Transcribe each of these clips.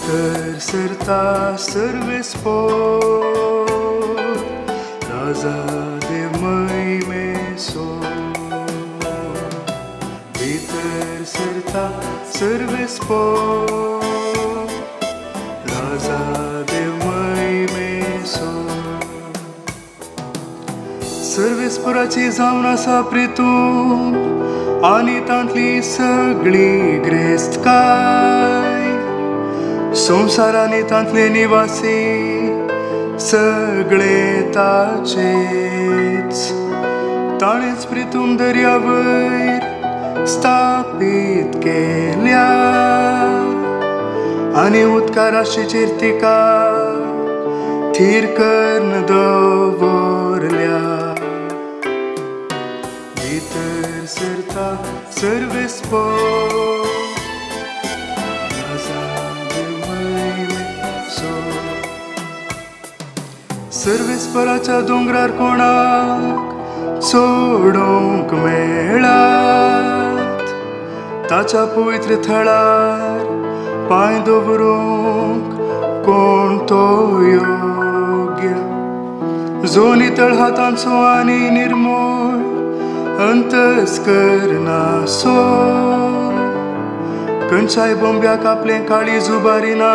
भितर सरता सर्वेस्पोर, राजा देव महिमेचो। भितर सरता सर्वेस्पोर, राजा देव महिमेचो। सर्वेस्पोराची जावन आसा प्रितूम आनी तांतली सगळी ग्रेस्तकाय, संवसारांनी तांतले निवासी सगळे ताचेच। ताणेच प्रितूम दर्या वयर स्थापीत केल्या आनी उदका राशीचेर तिका थीर करून दवरल्या। भितर सरता सर्वेस्पोर, राजा देव महिमेचो। सर्वेस्पोराच्या दोंगरार कोणाक सोडूंक मेळात, ताच्या पवित्र थळार पांय दवरूंक कोण तो योग्य, जो नितळ हातांचो आनी निर्मोळ अंतस्करणाचो, खंयच्याय बोंब्याक आपलें काळीज उबारिना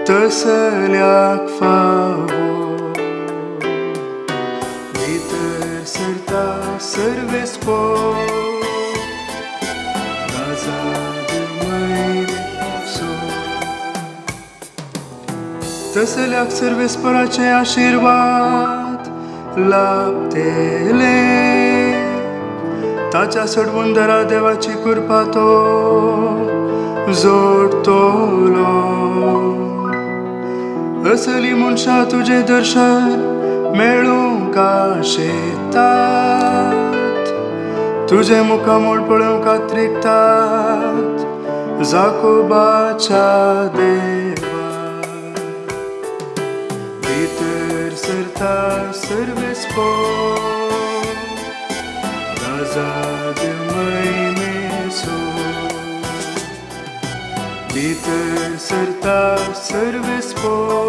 तसल्याक फावो। भितर सरता सर्वेस्पोर, राजा देव महिमेचो। तसल्याक सर्वेस्पोराचे आशिर्वाद लाभतले, ताच्या सडवंदरा देवाची कृपा तो जोडतलो। असली मनशां तुजें दर्शन मेळूंक आशेतात, तुजें मुखामळ पळोवंक कात्रिकतात जाकोबाच्या देवा। भितर सरता सर्वेस्पोर, राजा देव महिमेचो। भितर सरता सर्वेस्पोर।